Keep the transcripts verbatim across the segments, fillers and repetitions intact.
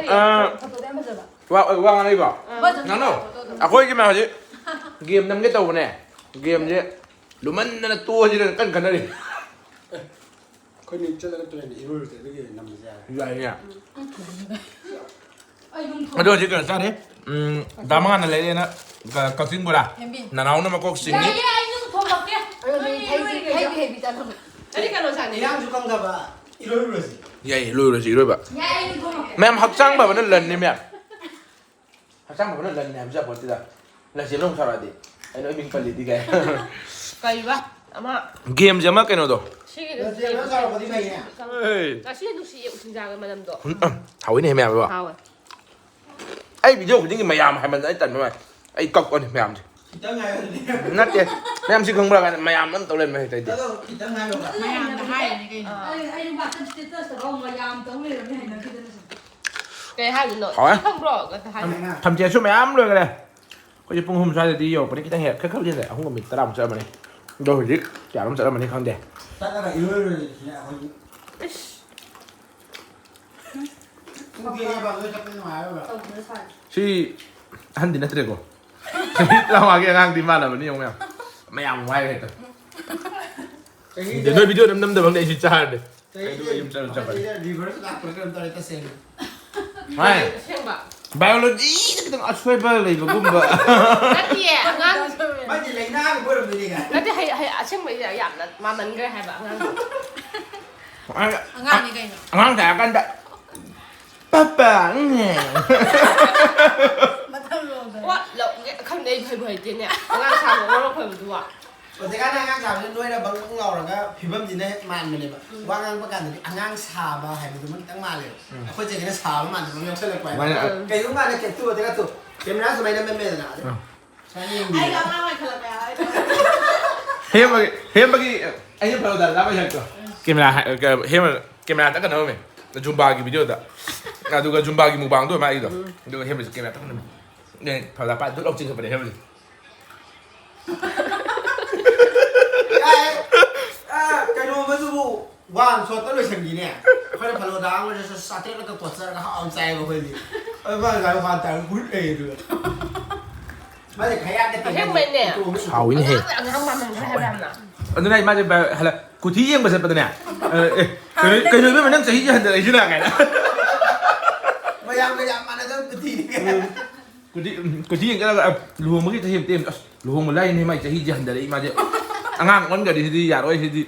ꯑꯥ, ꯋꯥ, ꯋꯥ ꯉꯥꯡꯅꯩꯕꯣ? ꯅꯅꯥꯎ, ꯑꯩꯈꯣꯏꯒꯤ ꯃꯌꯥꯝ ꯍꯧꯖꯤꯛ ꯒꯦꯝ ꯅꯝꯒꯦ ꯇꯧꯕꯅꯦ꯫ ꯒꯦꯝꯁꯦ ꯂꯨꯃꯟꯗꯅ ꯇꯣꯛꯑꯁꯤꯔ ꯀꯟꯅ ꯈꯟꯅꯔꯤ꯫ ꯑꯩꯈꯣꯏꯅꯤ ꯆꯠꯂꯒ ꯇꯨꯔꯦꯟꯗ ꯏꯔꯣꯏꯔꯨꯁꯦ, ꯑꯗꯨꯒꯤ ꯅꯝꯕꯁꯦ ꯌꯥꯔꯦ꯫ ꯌꯥꯏꯌꯦ꯫ ꯑꯗꯣ ꯍꯧꯖꯤꯛ ꯀꯩꯅꯣ ꯆꯥꯔꯤ꯫ ꯎꯝ, ꯗꯥ ꯃꯉꯥꯅ ꯂꯩꯔꯦꯅ ꯀ-, ꯀꯛꯆꯤꯡ ꯕꯣꯔꯥ꯫ ꯍꯦꯝꯕꯤ꯫ ꯅꯅꯥꯎꯅ ꯃꯀꯣꯛ ꯆꯤꯡꯉꯤ꯫ ꯌꯥꯏꯌꯦ, ꯑꯩ ꯑꯗꯨꯝ ꯊꯣꯡꯉꯛꯀꯦ꯫ ꯑꯗꯨꯗꯤ ꯍꯩꯕꯤ, ꯍꯩꯕꯤ, ꯍꯩꯕꯤ ꯆꯥꯊꯣꯛꯑꯣ꯫ ꯑꯗꯨꯗꯤ ꯀꯩꯅꯣ ꯆꯥꯅꯤꯡꯉꯦ꯫ ꯏꯔꯥꯡꯁꯨ ꯈꯪꯗꯕ, ꯏꯔꯣꯏꯔꯨꯔꯁꯤ꯫ ꯌꯥꯏꯌꯦ, ꯂꯣꯏꯔꯨꯔꯁꯤ, ꯏꯔꯣꯏꯕ꯫ ꯌꯥꯏ, ꯑꯩ ꯑꯗꯨꯝ ꯊꯣꯡꯉꯛꯀꯦ꯫ ꯃꯌꯥꯝ ꯍꯛꯆꯥꯡ ꯐꯕꯅ ꯂꯟꯅꯤ, ꯃꯌꯥꯝ꯫ ꯍꯛꯆꯥꯡ ꯐꯕꯅ ꯂꯟꯅꯤ ꯍꯥꯏꯕꯁꯨ ꯌꯥꯄꯣꯠꯇꯦꯗ꯫ ꯂꯟꯆꯦꯜꯕ ꯑꯃꯨꯛ ꯁꯥꯎꯔꯛꯑꯗꯤ꯫ ꯑꯩꯅ ꯑꯣꯏ ꯃꯤꯡ ꯄꯜꯂꯤꯗꯤ ꯀꯥꯏ꯫ ꯀꯩꯕ? ꯑꯃ ꯒꯦꯝꯁꯦ ꯑꯃ ꯀꯩꯅꯣꯗꯣ꯫ ꯁꯤꯒꯤ ꯂꯟꯆꯦꯜꯕ ꯁꯥꯎꯔꯛꯄꯗꯤ ꯐꯩꯅꯦ꯫ ꯑꯦ꯫ ꯉꯁꯤ ꯅꯨꯡꯁꯤꯌꯦ ꯎꯊꯤꯟꯖꯥꯒ ꯃꯅꯝꯗꯣ꯫ ꯎꯝ, ꯎꯝ, ꯍꯥꯎꯋꯤꯅꯦ ꯃꯌꯥꯝ ꯑꯗꯣ꯫ ꯍꯥꯎꯋꯦ꯫ ꯑꯩ ꯚꯤꯗꯤꯑꯣ ꯈꯨꯗꯤꯡꯒꯤ ꯃꯌꯥꯝ ꯍꯥꯏꯃꯟꯗꯅ ꯑꯩ ꯇꯟꯕ ꯃꯥꯜꯂꯦ꯫ ꯑꯩ ꯀꯛꯄꯅꯤ ꯃꯌꯥꯝꯁꯦ꯫ ꯈꯤꯇꯪ ꯍꯥꯏꯌꯨꯅꯦ꯫ ꯅꯠꯇꯦ꯫ ꯃꯌꯥꯝ ꯁꯤ ꯈꯪꯕ꯭ꯔꯥ ꯀꯥꯏꯅ ꯃꯌꯥꯝ ꯑꯗꯨꯝ ꯇꯧ ꯂꯩꯔꯝꯃꯦ ꯍꯦꯛꯇ ꯑꯩꯗꯤ꯫ ꯑꯗꯣ ꯈꯤꯇꯪ ꯍꯥꯏꯌꯣꯕ꯫ ꯃꯌꯥꯝꯗ ꯍꯥꯏꯔꯤꯅꯦ ꯀꯩꯅꯣ꯫ ꯑꯩ, ꯑꯩ WhatsApp status ꯇꯐꯥꯎ ꯃꯌꯥꯝ ꯇꯧ ꯂꯩꯔꯝꯃꯦ ꯍꯩꯅꯈꯤꯗꯅ ꯁꯨꯝ꯫ ꯀꯩ ꯍꯥꯏꯗꯣꯏꯅꯣ? ꯍꯥꯎꯋꯦ꯫ ꯁꯤ ꯈꯪꯕ꯭ꯔꯣ? ꯉꯥꯛꯇ ꯍꯥꯏ꯫ ꯊꯝꯆꯦꯠꯁꯨ ꯃꯌꯥꯝ ꯂꯣꯏꯈꯔꯦ꯫ ꯑꯩꯈꯣꯏꯁꯦ ꯄꯨꯡ ꯑꯍꯨꯝ ꯁ꯭ꯋꯥꯏꯗꯗꯤ ꯌꯧꯔꯛꯄꯅꯤ, ꯈꯤꯇꯪ ꯍꯦꯛ ꯈꯔ ꯈꯔ ꯍꯦꯜꯂꯦ, ꯑꯍꯨꯝꯒ ꯃꯤꯅꯤꯠ ꯇꯔꯥꯃꯨꯛ ꯆꯠꯂꯝꯃꯅꯤ꯫ ꯑꯗꯣ ꯍꯧꯖꯤꯛ ꯀꯌꯥꯔꯣꯝ ꯆꯠꯂꯝꯃꯅꯤ ꯈꯪꯗꯦ꯫ ꯆꯠꯂꯒ ꯏꯔꯣꯏꯔꯣꯏꯔꯁꯤꯅꯦ ꯑꯩꯈꯣꯏꯒꯤ꯫ ꯏꯁ꯫ ꯄꯨꯡ ꯊꯦꯡꯉꯦꯕ, ꯅꯣꯏ ꯆꯠꯄ ꯅꯨꯡꯉꯥꯏꯔꯣꯏꯕ꯫ ꯁꯤ ꯑꯍꯟꯗꯤ ꯅꯠꯇ꯭ꯔꯦꯀꯣ꯫ ꯆꯍꯤ ꯇꯔꯥꯃꯉꯥꯒꯤ ꯑꯉꯥꯡꯗꯤ ꯃꯥꯟꯅꯕꯅꯤ ꯌꯦꯡꯉꯨ ꯃꯌꯥꯝ꯫ ꯃꯌꯥꯝ ꯋꯥꯏꯔꯦ ꯍꯦꯛꯇ꯫ ꯆꯍꯤꯁꯦ ꯅꯣꯏ ꯚꯤꯗꯤꯑꯣ ꯅꯝ ꯅꯝꯗꯕ ꯑꯃꯅꯦ ꯑꯩꯁꯤ ꯆꯥꯔꯗꯤ꯫ ꯆꯍꯤꯁꯦ ꯑꯩ ꯌꯨꯝ ꯆꯠꯂ ꯆꯠꯄꯅꯦ꯫ ꯆꯍꯤꯁꯦ reverse ꯂꯥꯛꯄ꯭ꯔꯥ ꯀꯩꯅꯣꯝ ꯇꯧꯔꯦ ꯇꯁꯦꯡꯅ꯫ ꯃꯥꯅꯦ꯫ ꯑꯁꯦꯡꯕ꯫ Biology ꯗ ꯈꯤꯇꯪ ꯑꯁꯣꯏꯕ ꯂꯩꯕꯒꯨꯝꯕ꯫ ꯅꯠꯇꯤꯌꯦ, ꯑꯉꯥꯡ ꯃꯥꯗꯤ ꯂꯥꯏꯅꯥꯒꯨꯝꯕ ꯑꯣꯏꯔꯝꯗꯣꯏꯅꯦ ꯀꯥꯏ꯫ ꯅꯠꯇꯦ, ꯍꯩ, ꯍꯩ, ꯑꯁꯦꯡꯕꯩ ꯌꯥꯝꯅ ꯃꯥꯟꯃꯟꯈ꯭ꯔꯦ ꯍꯥꯏꯕ ꯑꯉꯥꯡꯗꯣ꯫ ꯑꯉꯥꯡꯅꯤ ꯀꯩꯅꯣ꯫ ꯑꯉꯥꯡ ꯁꯥꯔꯀꯥꯟꯗ "ꯄꯥꯄꯥ, ꯎꯝ"꯫ ꯃꯊꯪ ꯂꯣꯝꯗ꯫ ꯋꯥ, ꯂꯧꯒꯦ ꯈꯪꯗꯦ, ꯑꯩ ꯍꯩꯕꯨ ꯍꯩꯇꯦꯅꯦ꯫ ꯑꯉꯥꯡ ꯁꯥꯕ ꯋꯥꯔꯧ ꯐꯕꯗꯨ ꯋꯥ꯫ ꯍꯧꯖꯤꯛꯀꯥꯟ ꯑꯉꯥꯡ ꯁꯥꯕꯁꯦ ꯅꯣꯏꯅ ꯕꯪ ꯕꯪ ꯂꯥꯎꯔꯒ ꯐꯤꯕꯝꯁꯤꯅ ꯍꯦꯛ ꯃꯥꯟꯕꯅꯦꯕ꯫ ꯎꯝ꯫ ꯋꯥ ꯉꯥꯡꯕ ꯀꯥꯟꯗꯗꯤ ꯑꯉꯥꯡ ꯁꯥꯕ ꯍꯥꯏꯕꯗꯨꯃ ꯈꯤꯇꯪ ꯃꯥꯜꯂꯦꯕ꯫ ꯎꯝ꯫ ꯑꯩꯈꯣꯏ ꯆꯦꯒꯤꯅ ꯁꯥꯕ ꯃꯥꯟꯕ ꯑꯃ ꯌꯥꯎꯁꯜꯂꯛꯄ ꯍꯥꯏꯕ꯫ ꯃꯥꯅꯦ꯫ ꯎꯝ꯫ ꯀꯩꯒꯨꯝꯕ ꯀꯥꯟꯗ ꯀꯦꯞꯇꯨ ꯑꯣꯏꯔꯒ ꯇꯨ꯫ ꯀꯦꯃꯦꯔꯥ ꯁꯨꯃꯥꯏꯅ ꯅꯝꯃꯦꯗꯅ꯫ ꯎꯝ꯫ ꯁꯨꯃꯥꯏꯅ ꯌꯦꯡꯕꯤꯌꯦ꯫ ꯑꯩꯒ ꯑꯉꯥꯡ ꯑꯣꯏꯈꯠꯂꯛꯄ ꯌꯥꯎꯋꯦ꯫ ꯍꯦꯝꯕꯒꯤ, ꯍꯦꯝꯕꯒꯤ, ꯑꯩꯅ ꯐꯔꯗꯥ ꯂꯥꯛꯄ ꯁꯛꯇꯣ꯫ ꯀꯦꯃꯦꯔꯥ ꯍꯥꯏ-, ꯀ-, ꯍꯦꯝꯕ ꯀꯦꯃꯦꯔꯥ ꯇꯛꯀ ꯅꯝꯃꯝꯃꯦ꯫ ꯖꯨꯝꯕꯥꯒꯤ ꯚꯤꯗꯤꯑꯣꯗ꯫ ꯑꯗꯨꯒ ꯖꯨꯝꯕꯥꯒꯤ ꯃꯨꯛꯕꯥꯡꯗꯣ ꯑꯣꯏ ꯃꯥꯜꯂꯦ ꯑꯩꯗꯣ꯫ ꯎꯝ꯫ ꯑꯗꯨꯒ ꯍꯦꯝꯕꯁꯦ ꯀꯦꯃꯦꯔꯥ ꯇꯛꯀ ꯅꯝꯃꯦ꯫ ꯑꯦ, ꯐꯔꯗꯥ ꯄꯥꯏ ꯗꯨꯠ ꯂꯥꯎ ꯆꯤꯡꯈꯠꯄꯅꯦ ꯍꯦꯝꯕꯁꯦ꯫ ꯀꯥꯏ? ꯑ, ꯀꯩꯅꯣ ꯑꯃꯗꯨꯕꯨ ꯋꯥꯟ ꯁꯣꯠꯇ ꯂꯣꯏꯁꯟꯈꯤꯅꯦ꯫ ꯑꯩꯈꯣꯏꯅ ꯐꯂꯣꯗꯥ ꯑꯃ ꯆꯥꯇ꯭ꯔꯦꯠꯂꯒ ꯀꯣꯠꯆꯔꯒ ꯍꯥꯎꯅ ꯆꯥꯏꯌꯦꯕ ꯑꯩꯈꯣꯏꯗꯤ꯫ ꯑꯗꯨ ꯃꯥꯅ ꯉꯥꯏ ꯋꯥꯟ ꯇꯥꯏꯝ ꯒꯨꯔꯨꯠ ꯂꯩꯌꯦ ꯑꯗꯨꯒ꯫ ꯃꯥꯁꯦ ꯈꯌꯥꯛ ꯅꯠꯇꯦ꯫ ꯑꯁꯦꯡꯕꯩꯅꯦ꯫ ꯇꯣꯡꯉ ꯁꯥꯎꯏꯅꯦꯍꯦ꯫ ꯑꯉꯥꯡ ꯃꯥꯟꯃꯟꯈ꯭ꯔꯦ ꯍꯥꯏꯕ ꯌꯥꯝꯅ꯫ ꯑꯗꯨꯅ ꯑꯩ ꯃꯥꯁꯦ ꯕ-, ꯍꯜꯂꯛ-, ꯀꯨꯊꯤ ꯌꯦꯡꯕ ꯆꯠꯄꯗꯅꯦ, ꯑ, ꯑꯦ, ꯀꯩꯅꯣ, ꯀꯩꯅꯣ ꯏꯕꯦꯝꯃ ꯅꯪ ꯆꯍꯤꯁꯦ ꯍꯟꯊꯔꯛꯏꯁꯤꯅ ꯀꯥꯏꯅ꯫ ꯃꯌꯥꯝꯒ ꯌꯥꯝ ꯃꯥꯟꯅꯗꯕ ꯀꯨꯊꯤꯅꯤ ꯀꯥꯏꯅ꯫ ꯎꯝ꯫ ꯀꯨꯊꯤ, ꯎꯝ, ꯀꯨꯊꯤ ꯌꯦꯡ ꯆꯠꯂꯒ, ꯑ, ꯂꯨꯍꯣꯡꯕꯒꯤ ꯆꯍꯤ ꯑꯝꯇ ꯌꯦꯡ-, ꯑꯁ, ꯂꯨꯍꯣꯡꯕ ꯂꯥꯏꯅꯤ ꯃꯥꯏ ꯆꯍꯤꯁꯦ ꯍꯟꯊꯔꯛꯏ ꯃꯥꯁꯦ꯫ ꯑꯉꯥꯡ ꯑꯣꯟꯈ꯭ꯔꯗꯤ ꯁꯤꯗꯤ ꯌꯥꯔꯣꯏ ꯁꯤꯗꯤ꯫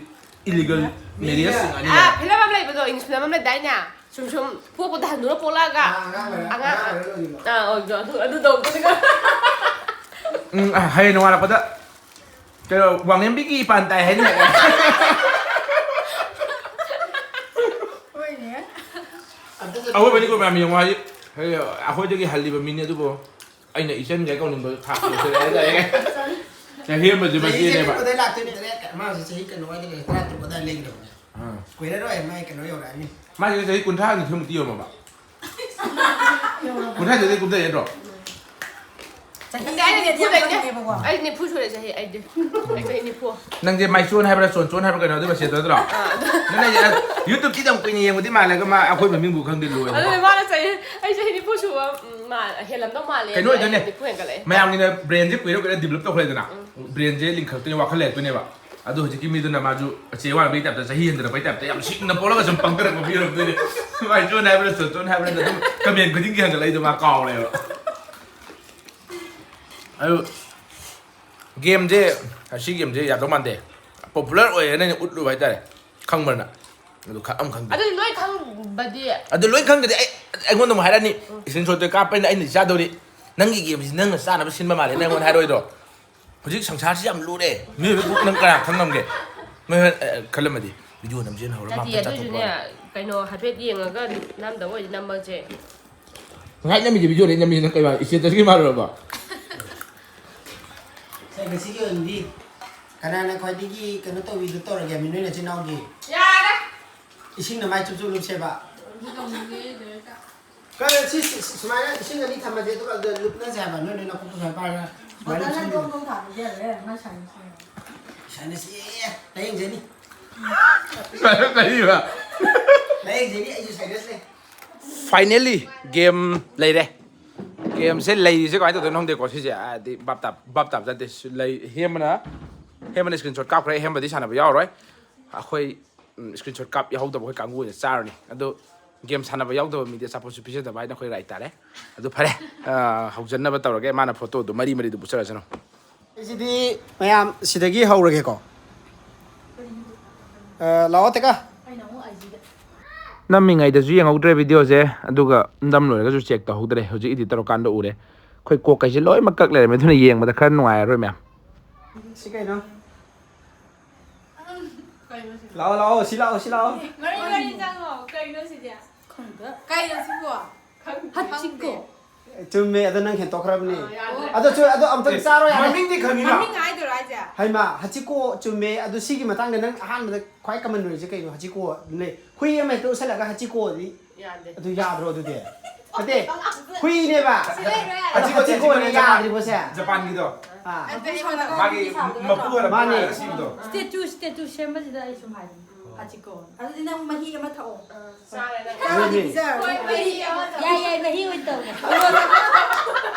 Illegal marriage ꯁꯤꯡ ꯑꯅꯤ꯫ ꯑꯥ, ꯐꯤꯂꯝ ꯑꯃ ꯂꯩꯕꯗꯣ, English ꯐꯤꯂꯝ ꯑꯃ ꯂꯩꯗꯥꯏꯅꯦ? ꯁꯨꯝ ꯁꯨꯝ ꯄꯣꯛꯄꯗ ꯍꯅꯨꯔ ꯄꯣꯛꯂꯛꯑꯒ ꯑꯥ, ꯑꯉꯥꯡ ꯑꯣꯏꯔ-, ꯑꯉꯥꯡ ꯑꯉꯥꯡ ꯑꯣꯏꯔ ꯂꯣꯏꯈꯤꯕ꯫ ꯑꯥ, ꯑꯣꯏꯕꯗꯣ, ꯑꯗꯨ, ꯑꯗꯨ ꯇꯧꯗꯣꯏꯅꯤꯀꯣ꯫ ꯎꯝ, ꯑꯥ, ꯍꯌꯦꯡ ꯅꯣꯡꯉꯥꯜꯂꯛꯄꯗ ꯀꯩꯅꯣ, ꯋꯥꯡꯂꯦꯝꯕꯤꯒꯤ ꯏꯄꯥꯟ ꯇꯥꯏ ꯍꯥꯏꯅꯤ꯫ ꯍꯣꯏꯅꯦ꯫ ꯑꯝꯇ ꯆꯠ-, ꯑꯋꯣꯏꯕꯅꯤꯀꯣ ꯃꯌꯥꯝ ꯌꯦꯡꯉꯣ ꯍꯥꯏꯗꯤ, ꯍꯥꯏꯗꯤ ꯑꯩꯈꯣꯏꯗꯒꯤ ꯍꯜꯂꯤꯕ ꯃꯤꯅꯤ ꯑꯗꯨꯕꯨ ꯑꯩꯅ ꯏꯆꯟꯒ ꯀꯧꯅꯤꯡꯕ ꯊꯥꯛ ꯌꯧꯁꯜꯂꯛꯑꯦ ꯍꯥꯏꯇꯥꯔꯦ꯫ ꯆꯍꯤ ꯑꯃꯁꯦ ꯆꯍꯤ ꯃꯆꯦꯅꯦꯕ꯫ ꯇꯔꯥꯇꯔꯨꯛ ꯑꯗꯥꯏ ꯂꯥꯛꯇꯣꯏꯅꯦ, ꯇꯔꯦꯠ, ꯃꯥꯁꯦ ꯆꯍꯤ ꯀꯩꯅꯣ ꯋꯥꯏꯗ ꯂꯩꯔꯦ, ꯇꯔꯥꯇꯔꯨꯛ ꯑꯗꯥꯏ ꯂꯩꯈ꯭ꯔꯕꯅꯦ꯫ ꯑꯥ꯫ ꯀꯨꯏꯔꯔꯣꯏ, ꯃꯥꯏ ꯀꯩꯅꯣ ꯌꯧꯔꯛꯑꯅꯤ꯫ ꯃꯥꯁꯦ ꯆꯍꯤ ꯀꯨꯟꯊ꯭ꯔꯥ ꯅꯤꯊꯣꯏꯃꯨꯛꯇꯤ ꯌꯧꯔꯝꯃꯕ? ꯀꯨꯟꯊ꯭ꯔꯥ ꯅꯤꯊꯣꯏꯗꯩ ꯀꯨꯝꯊꯩ ꯅꯠꯇ꯭ꯔꯣ? ꯆꯍꯤ ꯑꯩ ꯅꯤꯐꯨ ꯂꯩꯇꯦ꯫ ꯌꯥꯝ ꯈꯪꯉꯦꯕꯀꯣ꯫ ꯑꯩ ꯅꯤꯐꯨ ꯁꯨꯔꯦ ꯆꯍꯤ, ꯑꯩꯗꯤ꯫ ꯑꯩ ꯆꯍꯤ ꯅꯤꯐꯨ꯫ ꯅꯪꯁꯦ ꯃꯥꯏꯆꯣꯟ ꯍꯥꯏꯕ꯭ꯔꯥ, ꯆꯣꯟꯆꯣꯟ ꯍꯥꯏꯕ꯭ꯔꯥ ꯀꯩꯅꯣ, ꯑꯗꯨ ꯃꯆꯦꯠꯇꯣ ꯅꯠꯇ꯭ꯔꯣ? ꯑꯥ, ꯑꯗꯨ ꯅꯪ ꯑꯩꯁꯦ YouTube ꯁꯤꯗ ꯌꯥꯝ ꯀꯨꯏꯅ ꯌꯦꯡꯕꯗꯤ ꯃꯥꯜꯂꯒ ꯃꯥ ꯑꯩꯈꯣꯏ ꯃꯃꯤꯡꯕꯨ ꯈꯪꯗꯦ, ꯂꯣꯏꯔꯦ꯫ ꯑꯗꯨꯅꯦ ꯃꯥꯅ ꯆꯍꯤ, ꯑꯩ ꯆꯍꯤ ꯅꯤꯐꯨ ꯁꯨꯕ, ꯎꯝ, ꯃꯥ-, ꯍꯦꯜꯂꯝꯗꯧ ꯃꯥꯜꯂꯦ꯫ ꯀꯩꯅꯣ ꯑꯗꯣ ꯑꯩ ꯑꯣꯏꯗꯣꯏꯅꯦ, ꯅꯤꯐꯨ ꯍꯦꯟꯒꯠꯂꯛꯑꯦ꯫ ꯃꯌꯥꯝꯒꯤꯅ brain ꯁꯦ ꯀꯨꯏꯔ ꯀꯨꯏꯔ develop ꯇꯧꯈ꯭ꯔꯦꯗꯅ, ꯎꯝ꯫ Brain ꯁꯦ ꯂꯤꯡꯈꯠꯂꯛꯇꯣꯏꯅꯦ, ꯋꯥꯈꯜ ꯂꯩꯔꯛꯇꯣꯏꯅꯦꯕ꯫ ꯑꯗꯣ ꯍꯧꯖꯤꯛꯀꯤ ꯃꯤꯗꯨꯅ ꯃꯥꯁꯨ ꯆꯦ ꯋꯥꯡꯕꯒꯤ ꯇꯥꯏꯞꯇ, ꯆꯍꯤ ꯍꯟꯊꯔꯛꯄꯒꯤ ꯇꯥꯏꯞꯇ ꯌꯥꯝ ꯁꯤꯡꯅ ꯄꯣꯛꯂꯒ ꯁꯨꯝ ꯄꯪꯊꯔꯛꯄ ꯃꯤ ꯑꯣꯏꯔꯝꯗꯣꯏꯅꯦ꯫ ꯃꯥꯏꯆꯣꯟ ꯍꯥꯏꯕ꯭ꯔꯥ, ꯆꯣꯟꯆꯣꯟ ꯍꯥꯏꯕ꯭ꯔꯥ, ꯑꯗꯨꯝ comment ꯈꯨꯗꯤꯡꯒꯤ ꯍꯪꯒꯠꯂꯛꯏꯗꯣ ꯃꯥ ꯀꯥꯎꯔꯦꯕ꯫ ꯑꯗꯨ game ꯁꯦ, ꯑꯁꯤ game ꯁꯦ ꯌꯥꯗꯧ ꯃꯥꯟꯗꯦ꯫ Popular ꯑꯣꯏꯌꯦꯅ ꯑꯩꯅ ꯎꯠꯂꯨꯕ ꯍꯥꯏꯇꯥꯔꯦ꯫ ꯈꯪꯕ꯭ꯔ ꯅꯪ? ꯑꯗꯨ ꯈ-, ꯑꯃ ꯈꯪꯗꯦ꯫ ꯑꯗꯨꯗꯤ ꯂꯣꯏ ꯈꯪꯕꯗꯤ꯫ ꯑꯗꯨ ꯂꯣꯏ ꯈꯪꯗ꯭ꯔꯗꯤ ꯑꯩ, ꯑꯩꯉꯣꯟꯗ ꯑꯃꯨꯛ ꯍꯥꯏꯔꯛꯑꯅꯤ, ꯎꯝ꯫ Screenshot ꯇꯣ ꯀꯥꯞꯄꯅꯤꯅ ꯑꯩꯅ ꯆꯥꯗꯧꯔꯤ꯫ ꯅꯪꯒꯤ game ꯁꯤ ꯅꯪꯅ ꯆꯥꯅꯕ ꯁꯤꯟꯕ ꯃꯥꯜꯂꯦ, ꯅꯪ ꯑꯩꯉꯣꯟꯗ ꯍꯥꯏꯔꯛꯑꯣꯏꯗ꯭ꯔꯣ? ꯍꯧꯖꯤꯛ ꯁꯪꯁꯥꯔꯁꯤ ꯌꯥꯝ ꯂꯨꯔꯦ꯫ ꯃꯤꯑꯣꯏꯕ ꯄꯨꯝ-, ꯅꯪ ꯀꯅꯥ ꯈꯪ ꯉꯝꯒꯦ? ꯃꯣꯏ ꯍꯣꯔꯦꯟ, ꯑ, ꯈꯜꯂꯝꯃꯗꯤ, video ꯅꯝꯁꯦꯅ ꯍꯧꯔ ꯃꯥ ꯅꯠꯇꯦ, ꯐꯠ ꯑꯗꯨꯏꯁꯨꯅꯦ, ꯆꯥꯊꯣꯛꯄ꯫ ꯀꯩꯅꯣ, ꯍꯥꯏꯐꯦꯠ ꯌꯦꯡꯉꯒ ꯅꯝꯗꯕ ꯑꯣꯏꯗꯤ ꯅꯝꯕꯁꯦ꯫ ꯉꯁꯥꯏ ꯅꯝꯃꯤꯁꯦ video ꯅꯦ ꯅꯝꯃꯤꯁꯦ, ꯅꯪ ꯀꯩ ꯃꯥꯜꯂꯤ? Status ꯀꯤ ꯃꯥꯜꯂꯨꯔꯕꯣ? ꯁꯦ, ꯉꯁꯤꯒꯤ ꯑꯣꯏꯅꯗꯤ ꯀꯅꯥꯅ ꯈ꯭ꯋꯥꯏꯗꯒꯤ ꯀꯩꯅꯣ ꯇꯧꯕꯤꯗꯣ ꯇꯧꯔꯒꯦ, ꯃꯤ ꯅꯣꯏ ꯅꯆꯤꯟ ꯏꯅꯥꯎꯒꯤ? ꯌꯥꯔꯦ꯫ ꯏꯁꯤꯡꯅ ꯃꯥꯏ ꯆꯨꯞ ꯆꯨꯞ ꯂꯨꯞꯁꯦꯕ꯫ ꯑꯗꯨ ꯇꯧꯅꯤꯡꯉꯦ, ꯂꯣꯏꯔꯒ꯫ ꯀꯔꯤ ꯁꯤ, ꯁꯤ, ꯁꯤ, ꯁꯨꯃꯥꯏꯅ ꯏꯁꯤꯡ ꯑꯅꯤ ꯊꯝꯃꯁꯦ, ꯑꯗꯨꯒ ꯑꯗꯨꯗ ꯂꯨꯞꯅꯁꯦ ꯍꯥꯏꯕ, ꯅꯣꯏ ꯅꯣꯏ ꯅꯈꯣꯛꯇꯣ ꯁꯨꯃꯥꯏꯅ ꯄꯥꯏꯔꯒ ꯁꯨꯃꯥꯏꯅ ꯕꯣꯇꯜꯗ ꯂꯨꯞꯁꯤꯟꯕꯤꯌꯨ꯫ ꯗꯣꯡ ꯗꯣꯡ ꯊꯥꯕꯗꯤ ꯌꯥꯔꯣꯏꯍꯦ, ꯃꯥꯏ ꯁꯥꯏꯅꯁ ꯂꯩꯌꯦ꯫ ꯁꯥꯏꯅꯁ ꯂꯩꯌꯦ, ꯂꯥꯏꯌꯦꯡꯖꯅꯤ꯫ ꯀꯔꯤꯕ? ꯂꯥꯏꯌꯦꯡꯖꯒꯦ, ꯑꯩꯁꯨ serious ꯂꯩ꯫ Finally game ꯂꯩꯔꯦ꯫ Gameꯁꯦ ꯂꯩꯔꯤꯁꯦ ꯀꯃꯥꯏꯅ ꯇꯧꯗꯣꯏꯅꯣ ꯈꯪꯗꯦꯀꯣ꯫ ꯁꯤꯁꯦ ꯍꯥꯏꯗꯤ ꯚꯥꯞ ꯇꯥꯞ ꯚꯥꯞ ꯇꯥꯞ ꯆꯠꯇꯦ꯫ ꯂꯩ ꯍꯦꯝꯕꯅ ꯍꯦꯝꯕꯅ screenshot ꯀꯥꯞꯈ꯭ꯔꯦ꯫ ꯍꯦꯝꯕꯗꯤ ꯁꯥꯟꯅꯕ ꯌꯥꯎꯔꯣꯏ꯫ ꯑꯩꯈꯣꯏ screenshot ꯀꯥꯞ ꯌꯥꯎꯍꯧꯗꯕ ꯑꯩꯈꯣꯏ ꯀꯥꯡꯕꯨ ꯑꯣꯏꯅ ꯆꯥꯔꯅꯤ꯫ ꯑꯗꯣ game ꯁꯥꯟꯅꯕ ꯌꯥꯎꯗꯕ ꯃꯤꯗꯤ ꯑꯆꯥꯄꯣꯠꯁꯨ ꯄꯤꯖꯗꯕ ꯍꯥꯏꯅ ꯑꯩꯈꯣꯏ right ꯇꯥꯔꯦ꯫ ꯑꯗꯨ ꯐꯔꯦ, ꯍꯧꯖꯠꯅꯕ ꯇꯧꯔꯒꯦ꯫ ꯃꯥꯅ photoꯗꯨ ꯃꯔꯤ ꯃꯔꯤꯗꯨ ꯄꯨꯆꯔꯁꯅꯨ꯫ ꯑꯩꯁꯤꯗꯤ ꯃꯌꯥꯝ ꯁꯤꯗꯒꯤ ꯍꯧꯔꯒꯦꯀꯣ꯫ ꯑ, ꯂꯥꯛꯑꯣ ꯇꯦꯀꯥ꯫ ꯅꯝꯃꯤꯉꯩꯗꯁꯨ ꯌꯦꯡꯍꯧꯗ꯭ꯔꯦ videoꯁꯦ, ꯑꯗꯨꯒ ꯅꯝ ꯂꯣꯏꯔꯒꯁꯨ check ꯇꯧꯍꯧꯗ꯭ꯔꯦ꯫ ꯍꯧꯖꯤꯛ edit ꯇꯧꯔꯀꯥꯟꯗ ꯎꯔꯦ꯫ ꯑꯩꯈꯣꯏ ꯀꯣꯛꯀꯩꯁꯦ ꯂꯣꯏꯅꯃꯛ ꯀꯛ ꯂꯩꯔꯝꯃꯦ, ꯑꯗꯨꯅ ꯌꯦꯡꯕꯗ ꯈꯔ ꯅꯨꯡꯉꯥꯏꯔꯔꯣꯏ ꯃꯌꯥꯝ꯫ ꯁꯤ ꯀꯩꯅꯣ? ꯂꯥꯛꯑꯣ, ꯂꯥꯛꯑꯣ, ꯁꯤ ꯂꯥꯛꯑꯣ, ꯁꯤ ꯂꯥꯛꯑꯣ꯫ ꯃꯔꯤ ꯃꯔꯤ ꯆꯪꯉꯣ꯫ ꯀꯩꯅꯣ ꯁꯤꯗꯤ? ꯈꯪꯗꯦ꯫ ꯀꯩꯅꯣ ꯁꯤꯕꯣ? ꯈꯪꯗꯦ꯫ ꯍꯥꯆꯤꯀꯣ꯫ ꯆꯨꯝꯃꯦ, ꯑꯗꯣ ꯅꯪ ꯍꯦꯟꯇꯣꯛꯈ꯭ꯔꯕꯅꯤ꯫ ꯑꯥ, ꯌꯥꯗ꯭ꯔꯦ꯫ ꯑꯗꯣ ꯆꯨ-, ꯑꯗꯣ ꯑꯝꯇꯪ ꯑꯦ, ꯆꯥꯔꯣ ꯌꯥꯔꯦ꯫ ꯃꯃꯤꯡꯗꯤ ꯈꯪꯉꯤꯅ? ꯃꯃꯤꯡ ꯍꯥꯏꯗꯣꯏꯔꯣ ꯍꯥꯏꯁꯦ? ꯍꯩꯃꯥ, ꯍꯥꯆꯤꯀꯣ ꯆꯨꯝꯃꯦ꯫ ꯑꯗꯨ ꯁꯤꯒꯤ ꯃꯇꯥꯡꯗ ꯅꯪ ꯑꯍꯥꯟꯕꯗ ꯈ꯭ꯋꯥꯏ common ꯑꯣꯏꯔꯤꯁꯦ ꯀꯩꯅꯣ? ꯍꯥꯆꯤꯀꯣꯗꯤ ꯂꯩ꯫ ꯍꯨꯏ ꯑꯃ ꯍꯦꯛꯇ ꯎꯠꯁꯜꯂꯒ ꯍꯥꯆꯤꯀꯣꯗꯤ ꯌꯥꯗꯦ꯫ ꯑꯗꯨ ꯌꯥꯗ꯭ꯔꯣ ꯑꯗꯨꯗꯤ? ꯅꯠꯇꯦ, ꯍꯨꯏꯅꯦꯕ꯫ ꯁꯤ ꯂꯩꯔꯣ ꯌꯥꯔꯦ꯫ ꯍꯥꯆꯤꯀꯣ, ꯍꯥꯆꯤꯀꯣꯅꯦ ꯍꯥꯆꯤꯀꯣꯅꯦ ꯌꯥꯗ꯭ꯔꯤꯕꯣꯁꯦ? ꯖꯄꯥꯟꯒꯤꯗꯣ꯫ ꯑꯥ꯫ ꯑꯗꯨ ꯑꯩꯉꯣꯟꯗ ꯃꯥꯒꯤ ꯃꯄꯨ ꯑꯣꯏꯔꯕ ꯃꯥꯅꯦ꯫ ꯑꯁꯤꯕꯗꯣ꯫ Statue, statue ꯁꯦꯝꯕꯁꯤꯗ ꯑꯩ ꯁꯨꯝ ꯍꯥꯏꯕꯅꯦ꯫ ꯍꯥꯆꯤꯀꯣ꯫ ꯑꯗꯨꯗꯤ ꯅꯪ ꯃꯍꯤ ꯑꯃ ꯊꯛꯑꯣ꯫ ꯆꯥꯔꯦ ꯅꯪ꯫ ꯆꯥꯔꯗꯤ ꯑꯗꯨꯗꯤ꯫ ꯄꯤꯖꯔꯔꯣꯏ꯫ ꯍꯣꯏ, ꯃꯍꯤ ꯑꯃ ꯊꯛꯑꯣ꯫ ꯌꯥꯏ, ꯌꯥꯏ, ꯃꯍꯤ ꯑꯣꯏꯅ ꯇꯧꯔꯣ꯫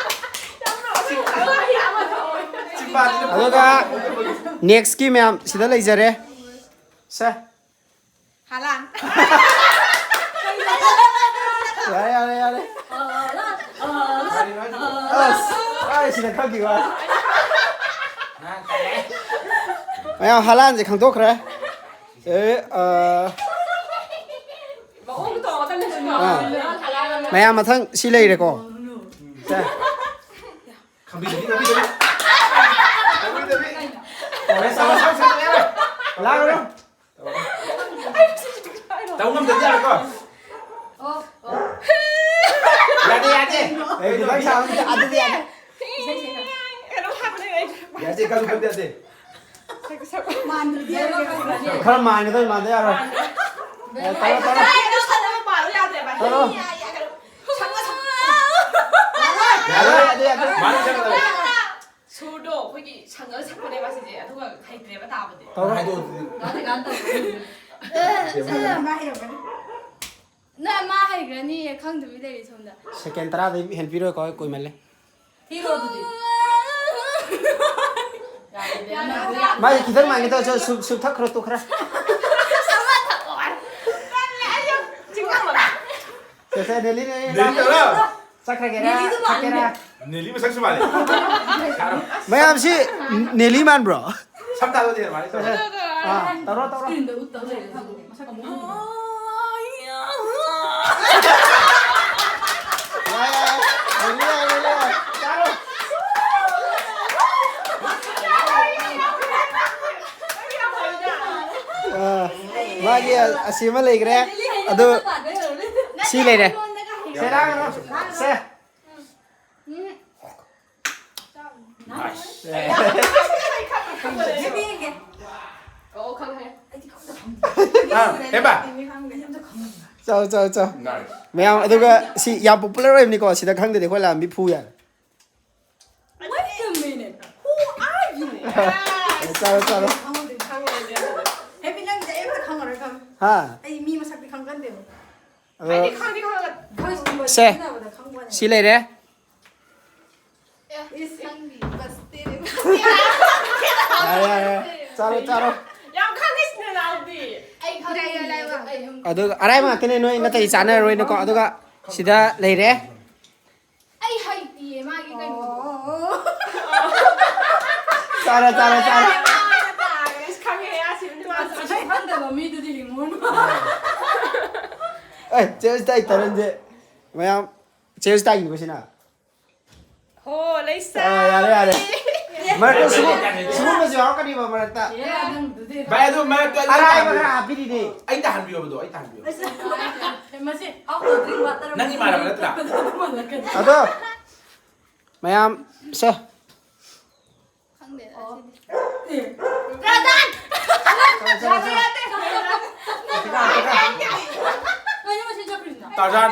ꯃꯍꯤ ꯑꯃ ꯊꯛꯑꯣ꯫ ꯆꯤꯝꯕꯥꯟꯁꯤꯅ ꯑꯗꯨꯒ nextꯀꯤ ꯃꯌꯥꯝ ꯁꯤꯗ ꯂꯩꯖꯔꯦ꯫ ꯁꯦ꯫ ꯍꯂꯥꯟ꯫ ꯌꯥꯔꯦ, ꯌꯥꯔꯦ, ꯌꯥꯔꯦ꯫ ꯑꯁ, ꯑꯥꯏ, ꯁꯤꯗ ꯈꯪꯈꯤꯕ꯫ ꯃꯌꯥꯝ ꯍꯂꯥꯟꯁꯦ ꯈꯪꯗꯣꯛꯈ꯭ꯔꯦ꯫ ꯑꯦ, ꯑ, ꯃꯑꯣꯡ ꯇꯧꯔꯒ ꯂꯩꯁꯤꯀꯣ꯫ ꯑꯥ꯫ ꯃꯌꯥꯝ ꯃꯊꯪ ꯁꯤ ꯂꯩꯔꯦꯀꯣ꯫ ꯁꯦ꯫ ꯈꯪꯕꯤꯗꯕꯤ, ꯈꯪꯕꯤꯗꯕꯤ꯫ ꯈꯪꯕꯤꯗꯕꯤ꯫ ꯌꯥꯔꯦ, ꯁꯥꯎꯔꯣ, ꯁꯥꯎꯔꯣ, ꯁꯥꯎꯔꯣ, ꯌꯥꯔꯦ꯫ ꯂꯥꯛꯑꯣ꯫ ꯇꯧ ꯉꯝꯗꯕꯤ ꯌꯥꯔꯣꯏꯀꯣ꯫ ꯑꯣ, ꯑꯣ꯫ ꯌꯥꯗꯦ, ꯌꯥꯗꯦ꯫ ꯑꯦ, ꯈꯤꯇꯪ ꯁꯥꯎꯔꯣ, ꯑꯗꯨꯗꯤ ꯌꯥꯗꯦ꯫ ꯏꯁꯩ ꯁꯛꯑꯣ꯫ ꯀꯩꯅꯣꯝ ꯍꯥꯏꯕꯅꯦ ꯑꯩ꯫ ꯌꯥꯗꯦ, ꯀꯜꯂꯨ, ꯀꯜꯂꯨ, ꯌꯥꯗꯦ꯫ ꯃꯥꯟꯗ꯭ꯔꯗꯤ ꯌꯥꯔꯣꯏ꯫ ꯈꯔ ꯃꯥꯟꯒꯗꯕ ꯃꯥꯟꯗ ꯌꯥꯔꯣꯏ꯫ ꯑꯦ, ꯇꯧꯔꯣ, ꯇꯧꯔꯣ꯫ ꯑꯩ ꯁꯥꯟꯅꯕ ꯄꯥꯔꯣ ꯌꯥꯗꯦꯕ꯫ ꯇꯧꯔꯣ꯫ ꯁꯛꯑꯣ, ꯁꯛꯑꯣ꯫ ꯌꯥꯔꯣꯏ, ꯌꯥꯗꯦ, ꯌꯥꯗꯦ꯫ ꯃꯥꯅ ꯁꯛꯀꯗꯕ꯫ ꯁꯨꯔꯗꯣ ꯑꯩꯈꯣꯏ ꯁꯪꯉꯒ ꯁꯛꯄꯅꯦ ꯃꯥꯁꯤꯁꯦ, ꯑꯗꯨꯒ ꯍꯩꯇ꯭ꯔꯦꯕ ꯇꯥꯕꯗꯤ꯫ ꯇꯧꯔꯣ꯫ ꯍꯥꯏꯗꯣꯛꯑꯣ ꯑꯗꯨꯗꯤ꯫ ꯅ ꯃꯥ ꯍꯩꯔꯝꯒꯅꯤ꯫ ꯅ ꯃꯥ ꯍꯩꯈ꯭ꯔꯅꯤ ꯈꯪꯗꯕꯤ ꯂꯩꯔꯤ ꯁꯣꯝꯗ꯫ ꯁꯦꯀꯦꯟ ꯇꯔꯥꯗꯩ ꯍꯦꯟꯕꯤꯔꯣꯏꯀꯣ, ꯑꯩ ꯀꯨꯏꯃꯜꯂꯦ꯫ ꯊꯤꯔꯣ ꯑꯗꯨꯗꯤ꯫ ꯃꯥꯁꯦ ꯈꯤꯇꯪ ꯃꯥꯟꯒꯦ ꯇꯧꯔ ꯁꯨꯞ ꯁꯨꯞ ꯊꯛꯈ꯭ꯔꯣ ꯇꯣꯛꯈ꯭ꯔꯦ꯫ ꯁꯦ ꯁꯦ ꯅꯦꯂꯤ ꯅꯦꯂꯤ ꯅꯦꯂꯤ ꯇꯧꯔꯣ꯫ ꯆꯠꯈ꯭ꯔꯒꯦꯔꯥ ꯊꯛꯀꯦꯔꯥ? ꯅꯦꯂꯤ ꯃꯁꯛꯁꯨ ꯃꯥꯜꯂꯦ꯫ ꯃꯌꯥꯝꯁꯤ ꯅꯦꯂꯤ ꯃꯥꯟꯕ꯭ꯔꯣ? ꯁꯝ ꯊꯥꯗꯣꯛꯑꯗꯤ ꯑꯗꯨꯃꯥꯏꯅ ꯇꯧꯔꯣ꯫ ꯑꯥ ꯇꯧꯔꯣ ꯇꯧꯔꯣ꯫ ꯁ꯭ꯀ꯭ꯔꯤꯟꯗ ꯎꯠꯇꯧ ꯂꯩꯔꯦ ꯊꯕꯛ ꯃꯁꯛ ꯑꯃꯨꯛ ꯎꯠꯂꯦ꯫ ꯌꯥꯏ ꯌꯥꯏ ꯌꯥꯏ꯫ ꯅꯦꯂꯤ ꯌꯥꯏ ꯅꯦꯂꯤ ꯌꯥꯏ꯫ ꯆꯥꯔꯣ꯫ ꯑꯥ, ꯃꯥꯒꯤ ꯑꯁꯤ ꯑꯃ ꯂꯩꯈ꯭ꯔꯦ꯫ ꯑꯗꯨ ꯁꯤ ꯂꯩꯔꯦ꯫ ꯁꯦ ꯂꯥꯡꯒꯅꯨ꯫ ꯁꯦ꯫ ꯍꯦꯄꯤ ꯌꯦꯡꯒꯦ꯫ ꯑꯣ ꯈꯪꯉꯦ꯫ ꯑꯥ, ꯍꯦꯕꯥ꯫ ꯆꯥꯎ ꯆꯥꯎ ꯆꯥꯎ꯫ Nice. ꯃꯌꯥꯝ ꯑꯗꯨꯒ ꯁꯤ ꯌꯥꯝ ꯄꯣꯄꯨꯂꯔ ꯑꯣꯏꯕꯅꯤꯀꯣ, ꯁꯤꯗ ꯈꯪꯗ꯭ꯔꯗꯤ ꯑꯩꯈꯣꯏ ꯂꯥꯝꯕꯤ ꯐꯨ ꯌꯥꯔꯦ꯫ Wait a minute. Who are you? ꯆꯥꯔꯣ ꯆꯥꯔꯣ꯫ ꯍꯦꯄꯤ ꯅꯪꯗꯤ ꯑꯩ ꯑꯝꯇ ꯈꯪꯉꯔꯣꯏ ꯈꯪꯉꯦ꯫ ꯍꯥ꯫ ꯑꯩ ꯃꯤ ꯃꯁꯛꯇꯤ ꯈꯪꯒꯟꯗꯦꯕ꯫ ꯑꯗꯣ ꯈꯪꯗꯤ ꯈꯪꯉꯒ ꯚꯣꯏꯁꯀꯨꯝꯕ ꯁꯦ꯫ ꯁꯤꯖꯤꯟꯅꯕꯗ ꯈꯪꯕ ꯋꯥꯅꯤ꯫ ꯁꯤ ꯂꯩꯔꯦ꯫ ꯏꯁ ꯈꯪꯗꯤ ꯕꯁꯇꯤ꯫ ꯌꯥꯔꯦ ꯌꯥꯔꯦ꯫ ꯆꯥꯔꯣ ꯆꯥꯔꯣ꯫ ꯌꯥꯝ ꯈꯪꯉꯤꯁꯤꯅ ꯅꯥꯎꯗꯤ꯫ ꯑꯩ ꯈꯪꯗꯤ꯫ ꯑꯗꯨꯒ ꯑꯔꯥꯏꯕ ꯉꯥꯛꯇꯅꯦ, ꯅꯣꯏ ꯅꯥꯇꯩ ꯆꯥꯅꯔꯣꯏꯅꯀꯣ꯫ ꯑꯗꯨꯒ ꯁꯤꯗ ꯂꯩꯔꯦ꯫ ꯑꯩ ꯍꯩꯇꯤꯌꯦ ꯃꯥꯒꯤ ꯀꯩꯅꯣꯗꯣ꯫ ꯆꯥꯔꯣ ꯆꯥꯔꯣ ꯆꯥꯔꯣ꯫ ꯑꯁ ꯈꯪꯉꯦ ꯑꯁꯤ ꯅꯨꯄꯥꯁꯦ꯫ ꯈꯪꯗꯕ ꯃꯤꯗꯨꯗꯤ ꯍꯤꯡꯉꯨꯔꯅꯨ꯫ ꯑꯦ ꯆꯦꯁ ꯇꯥꯏ ꯇꯔꯟꯁꯦ꯫ ꯃꯌꯥꯝ ꯆꯦꯁ ꯇꯥꯏꯈꯤꯕꯁꯤꯅ꯫ ꯍꯣ ꯂꯩꯁꯥ꯫ ꯑꯥ, ꯌꯥꯔꯦ ꯌꯥꯔꯦ꯫ ꯃꯔꯛꯇ ꯁꯤꯒꯨꯝ- ꯁꯤꯒꯨꯝꯕꯁꯨ ꯌꯥꯎꯔꯛꯀꯅꯤꯕ ꯃꯔꯛꯇ꯫ ꯌꯥꯔꯦ ꯅꯪꯗꯨꯗꯤ꯫ ꯚꯥꯏ ꯑꯗꯨ ꯃꯔꯛꯇ ꯑꯩ ꯑꯔꯥꯏꯕ ꯇꯥꯍꯟꯕꯤꯌꯣ꯫ ꯈꯔ ꯍꯥꯞꯄꯤꯔꯤꯅꯦ꯫ ꯑꯩ ꯇꯥꯍꯟꯕꯤꯌꯣ ꯑꯗꯣ ꯑꯩ ꯇꯥꯍꯟꯕꯤꯌꯣ꯫ ꯃꯁꯤ ꯑꯥꯎꯠꯗꯣꯔ ꯗ꯭ꯔꯤꯡ ꯋꯥꯇꯔ꯫ ꯅꯪ ꯏꯃꯥꯟꯅꯕ ꯅꯠꯇ꯭ꯔꯥ? ꯑꯗꯣ ꯃꯌꯥꯝ ꯁꯦ꯫ ꯈꯪꯗꯦ ꯑꯁꯤꯗꯤ꯫ ꯔꯥꯙꯥꯟ꯫ ꯀꯩꯅꯣ ꯃꯁꯤ ꯆꯠꯈ꯭ꯔꯤꯁꯤꯅ? ꯇꯥꯔꯖꯥꯟ꯫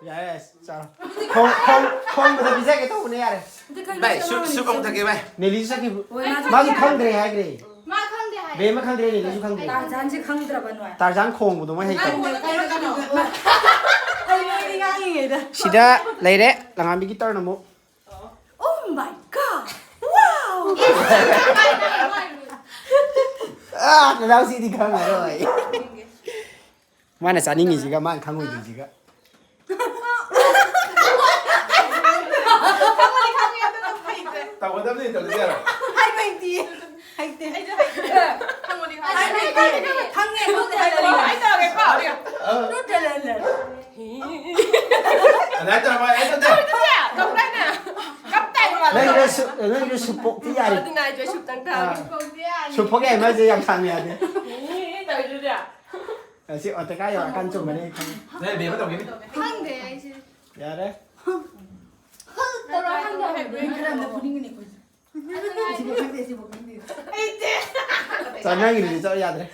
ꯌꯥꯔꯦ ꯌꯥꯔꯦ ꯆꯥꯔꯣ꯫ ꯈꯣꯡ- ꯈꯣꯡ- ꯈꯣꯡꯕꯗ ꯄꯤꯖꯒꯦ ꯇꯧꯕꯅꯦ ꯌꯥꯔꯦ꯫ ꯚꯥꯏ, ꯁꯨꯞ, ꯁꯨꯞ ꯑꯃꯨꯛ ꯊꯛꯀꯦ, ꯚꯥꯏ꯫ ꯅꯦꯂꯤꯁꯨ ꯆꯠꯈꯤꯕ꯫ ꯍꯣꯏ, ꯃꯥ ꯃꯥꯁꯨ ꯈꯪꯗꯦ ꯈꯪꯗ꯭ꯔꯦ ꯍꯥꯏꯈ꯭ꯔꯦ꯫ ꯃꯥ ꯈꯪꯗꯦ ꯍꯥꯏ꯫ ꯕꯦꯝꯃ ꯈꯪꯗ꯭ꯔꯦ, ꯅꯦꯂꯤꯁꯨ ꯈꯪꯗ꯭ꯔꯦ꯫ ꯇꯥꯔꯖꯥꯟꯁꯦ ꯈꯪꯗ꯭ꯔꯕ ꯅꯣꯏ? ꯇꯥꯔꯖꯥꯟ ꯈꯣꯡꯕꯗꯣ ꯃꯣꯏ ꯍꯩꯇꯕ꯫ ꯀꯩꯅꯣ, ꯀꯩꯅꯣ, ꯀꯩꯅꯣ, ꯀꯩꯅꯣ꯫ ꯑꯩ ꯅꯣꯏꯗꯤ ꯉꯥꯡꯉꯤꯉꯩꯗ꯫ ꯁꯤꯗ ꯂꯩꯔꯦ, ꯂꯉꯥꯟꯕꯤꯒꯤ turn ꯑꯃꯨꯛ꯫ Oh my God! Wow! ꯑꯥ, ꯅꯅꯥꯎꯁꯤꯗꯤ ꯈꯪꯉꯔꯣꯏ꯫ ꯃꯥꯅ ꯆꯥꯅꯤꯡꯉꯤꯁꯤꯒ ꯃꯥꯅ ꯈꯪꯉꯣꯏꯗꯣꯏꯁꯤꯒ꯫ ꯇꯧꯒꯗꯕꯅꯤ, ꯇꯧꯗ ꯌꯥꯔꯣꯏ꯫ ꯍꯥꯏꯕ ꯍꯩꯇꯤꯌꯦ꯫ ꯍꯩꯇꯦ꯫ ꯑꯩꯁꯨ ꯍꯩꯇꯦ꯫ ꯈꯪꯕꯨꯗꯤ ꯈꯪꯉꯦ꯫ ꯍꯥꯏꯕ ꯍꯩꯇꯤꯌꯦ꯫ ꯈꯪꯉꯦ, ꯈꯪꯗꯦ ꯍꯥꯏꯕ ꯍꯩꯇꯤꯌꯦ꯫ ꯍꯥꯏꯗꯧꯔꯒꯦꯀꯣ꯫ ꯅꯠꯇꯦ, ꯅꯠꯇꯦ꯫ ꯑꯗꯨꯃꯥꯏꯅ ꯇꯧꯔ ꯃꯥ ꯑꯩ ꯇꯧꯗꯦ꯫ ꯀꯞꯇꯥꯏꯅꯦ꯫ ꯀꯞꯇꯥꯏꯅꯦ꯫ ꯅꯪꯒꯤꯗꯣ ꯁꯨ-, ꯅꯪꯒꯤꯗꯣ ꯁꯨꯞꯄꯣꯛꯇꯤ ꯌꯥꯔꯦ꯫ ꯑꯗꯨꯅ ꯑꯩꯁꯨ ꯁꯨꯞꯇꯪ ꯊꯛꯑꯒꯦ꯫ ꯑꯥ꯫ ꯁꯨꯞꯄꯣꯛ ꯌꯥꯏ ꯃꯥꯁꯦ ꯌꯥꯝ ꯁꯥꯡꯅ ꯌꯥꯗꯦ꯫ ꯏ, ꯇꯧꯔꯤꯗꯨꯗꯤ꯫ ꯑꯁꯤ ꯑꯣꯇꯀꯥ ꯌꯧꯔꯀꯥꯟ ꯆꯨꯝꯃꯅꯤ ꯑꯩ ꯈꯪꯉꯦ꯫ ꯅꯪ ꯕꯦꯝꯃ ꯇꯧꯈꯤꯅꯤ꯫ ꯈꯪꯗꯦ ꯑꯩꯁꯦ꯫ ꯌꯥꯔꯦ꯫ ꯇꯧꯔ ꯈꯪꯗꯦ꯫ ꯈꯔ ꯑꯝꯇ ꯐꯨꯅꯤꯡꯉꯤꯅꯦ ꯑꯩꯈꯣꯏꯁꯦ꯫ ꯁꯤꯕꯨ ꯈꯪꯗꯦ, ꯁꯤꯕꯨ ꯈꯪꯗꯦ꯫ ꯆꯥ ꯅꯪꯒꯤꯗꯨꯗꯤ ꯆꯥ ꯌꯥꯗ꯭ꯔꯦ꯫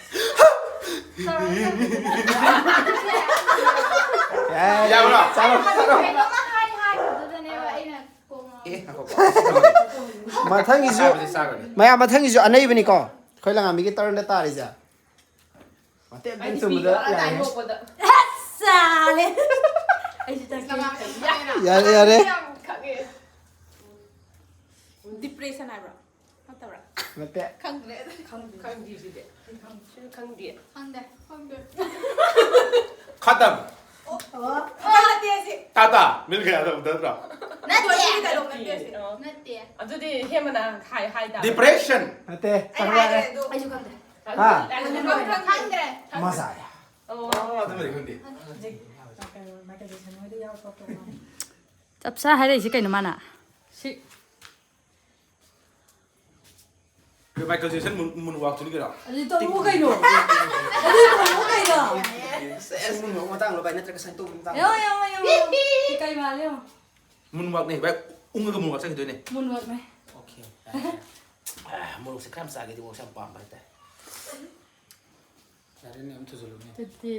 ꯌꯥꯔꯦ, ꯌꯥꯕ꯭ꯔꯣ? ꯆꯥꯔꯣ, ꯆꯥꯔꯣ꯫ ꯀꯩꯅꯣꯝꯃ ꯍꯥꯏ ꯍꯥꯏꯈꯤꯕꯗꯨꯗꯅꯦꯕ ꯑꯩꯅ ꯀꯣꯛ ꯉꯥꯎꯔꯤꯁꯦ꯫ ꯑꯦ, ꯉꯥꯏꯈꯣꯀꯣ꯫ ꯃꯊꯪꯒꯤꯁꯨ ꯆꯥꯕꯗꯤ ꯆꯥꯒꯅꯤ꯫ ꯃꯌꯥꯝ ꯃꯊꯪꯒꯤꯁꯨ ꯑꯅꯩꯕꯅꯤꯀꯣ꯫ ꯑꯩꯈꯣꯏ ꯂꯉꯥꯟꯕꯤꯒꯤ turn ꯗ ꯇꯥꯔꯤꯁꯦ꯫ ꯃꯇꯦꯛ ꯑꯃꯇꯪ ꯆꯨꯝꯕꯗ ꯌꯥꯔꯦ꯫ ꯆꯥꯂꯦ꯫ ꯑꯩꯁꯨ ꯆꯠꯀꯦ꯫ ꯌꯥꯔꯦ, ꯌꯥꯔꯦ꯫ ꯌꯥꯝ ꯈꯪꯉꯦ꯫ Depression ꯍꯥꯏꯕ꯭ꯔꯣ? ꯅꯠꯇꯕ꯭ꯔꯥ? ꯅꯠꯇꯦ꯫ ꯈꯪꯗ꯭ꯔꯦ꯫ ꯈꯪꯗꯦ꯫ ꯈꯪꯗꯦ ꯁꯤꯗꯤ꯫ ꯁꯤꯁꯨ ꯈꯪꯗꯦ꯫ ꯈꯪꯗꯦ꯫ ꯈꯪꯗꯦ꯫ ꯈꯇꯝ꯫ ꯑꯣ, ꯅꯠꯇꯦ ꯁꯤ꯫ ꯇꯥꯇꯥ꯫ ꯃꯤꯜ ꯀꯌꯥ ꯇꯧꯕ ꯅꯠꯇ꯭ꯔꯣ? ꯅꯠꯇꯦ꯫ ꯅꯠꯇꯦ ꯁꯤ꯫ ꯑꯣ꯫ ꯅꯠꯇꯦ꯫ ꯑꯗꯨꯗꯤ ꯍꯦꯃꯅ ꯍꯥꯏ ꯍꯥꯏ ꯇꯥꯕ꯫ Depression꯫ ꯅꯠꯇꯦ꯫ ꯑꯩ ꯆꯠꯈ꯭ꯔꯣ ꯍꯥꯏꯈ꯭ꯔꯦ ꯌꯥꯔꯦ꯫ ꯑꯗꯨ꯫ ꯑꯩꯁꯨ ꯈꯪꯗꯦ꯫ ꯍꯥ? ꯈꯪꯗ꯭ꯔꯦ꯫ ꯃꯖꯥ ꯌꯥ꯫ ꯑꯣ꯫ ꯑꯣ, ꯑꯗꯨꯃꯗꯤ ꯈꯪꯗꯦ꯫ ꯍꯧꯖꯤꯛ ꯃꯥꯏꯀꯦꯜ ꯖꯦꯛꯁꯟ ꯍꯣꯏꯗ ꯌꯥꯎꯔ ꯊꯣꯛꯇꯧ ꯃꯥꯜꯂꯦ꯫ ꯆꯞ ꯆꯥ ꯍꯥꯏꯔꯛꯏꯁꯦ ꯀꯩꯅꯣ ꯃꯥꯅ? ꯁꯤ꯫ ꯃꯥꯏꯀꯦꯜ ꯖꯦꯛꯁꯟ ꯃꯨꯟ-, ꯃꯨꯟ ꯋꯥꯛꯇꯨꯅꯤ ꯀꯩꯅꯣ꯫ ꯑꯗꯨꯗꯤ ꯇꯧꯔꯛꯑꯣ ꯀꯩꯅꯣ? ꯑꯗꯨꯗꯤ ꯇꯧꯔꯛꯑꯣ ꯀꯩꯅꯣ? ꯁꯦꯁ, ꯃꯨꯟ ꯋꯥꯛ ꯃꯇꯥꯡꯂꯣ ꯚꯥꯏ, ꯅꯠꯇ꯭ꯔꯒ ꯁꯥꯏꯟ ꯇꯧꯕ ꯃꯇꯥꯡ? ꯌꯦꯡꯉꯣ, ꯌꯦꯡꯉꯣ, ꯌꯦꯡꯉꯣ꯫ ꯏꯀꯥꯏ ꯃꯥꯜꯂꯦ ꯌꯦꯡꯉꯣ꯫ ꯃꯨꯟ ꯋꯥꯛꯅꯦ ꯚꯥꯏ, ꯎꯪꯉꯒ ꯃꯨꯟ ꯋꯥꯛ ꯆꯠꯈꯤꯗꯣꯏꯅꯦ꯫ ꯃꯨꯟ ꯋꯥꯛꯅꯦ꯫ Okay꯫ ꯑꯥ, ꯃꯣꯔꯣꯛꯁꯦ ꯈꯔ ꯌꯥꯝ ꯆꯥꯒꯦꯗꯤ ꯃꯣꯔꯣꯛꯁꯦ ꯌꯥꯝ ꯄꯥꯝꯕ ꯍꯥꯏꯇꯥꯔꯦ꯫ ꯌꯥꯔꯦꯅꯦ, ꯑꯗꯨꯝ ꯊꯨꯖꯜꯂꯨꯅꯦ꯫ ꯑꯗꯨꯗꯤ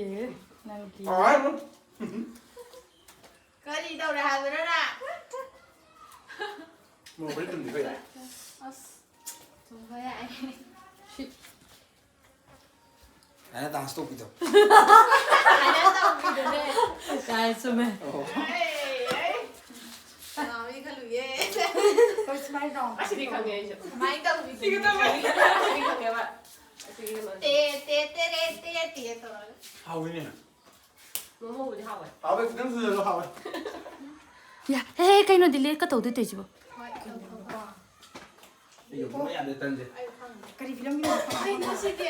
ꯅꯪꯒꯤ ꯍꯥꯎꯔꯦ ꯑꯗꯨꯝ꯫ ꯀꯔꯤ ꯇꯧꯔꯦ ꯍꯥꯏꯕꯅꯣ ꯅꯪ? ꯃꯣꯔꯣꯛ ꯐꯨꯠꯂ ꯇꯨꯝꯗꯤ ꯀꯩ? ꯑꯁ, ꯊꯨꯝꯕ ꯌꯥꯏ꯫ ꯑꯩꯅ ꯗꯥꯟꯁ ꯇꯧꯕꯤꯗꯣ꯫ ꯀꯥꯏ ꯆꯨꯝꯃꯦ꯫ ꯑꯣ꯫ ꯑꯩ, ꯑꯩ꯫ ꯀꯅꯥꯅꯣꯗꯤ ꯈꯜꯂꯨꯏꯌꯦ꯫ ꯍꯣꯏ, ꯁꯨꯃꯥꯏꯅ ꯇꯧ꯫ ꯑꯁꯤꯗꯤ ꯈꯪꯉꯦ ꯑꯩꯁꯨ꯫ ꯁꯨꯃꯥꯏꯅ ꯇꯧꯕꯤꯗꯣ꯫ ꯁꯤꯒ ꯇꯧꯕꯤ꯫ ꯑꯁꯤꯗꯤ ꯈꯪꯉꯦꯕ꯫ ꯑꯁꯤꯒꯤ ꯀꯩꯅꯣꯁꯦ꯫ ꯇꯦ, ꯇꯦ, ꯇꯦ, ꯔꯦ, ꯇꯦ, ꯇꯦ ꯇꯧꯔꯒ꯫ ꯍꯥꯎꯋꯤꯅꯦ꯫ ꯃꯣꯃꯣꯕꯨꯗꯤ ꯍꯥꯎꯋꯦ꯫ ꯍꯥꯎꯋꯦ, ꯈꯤꯇꯪ ꯁꯨꯖꯜꯂꯣ, ꯍꯥꯎꯋꯦ꯫ ꯌꯥ, ꯍꯦ, ꯍꯦ, ꯀꯩꯅꯣ ꯗꯤꯂꯦꯠꯀ ꯇꯧꯗꯣꯏ ꯇꯧꯏꯁꯤꯕꯣ? ꯍꯣꯏ, ꯇꯧꯊꯣꯛꯀꯣ꯫ ꯑꯩ ꯌꯧꯁꯤꯟꯕ ꯌꯥꯗꯦ, ꯇꯟꯁꯦ꯫ ꯀꯔꯤ ꯐꯤꯂꯝꯒꯤꯅꯣ? ꯀꯩꯅꯣ ꯁꯤꯗꯤ?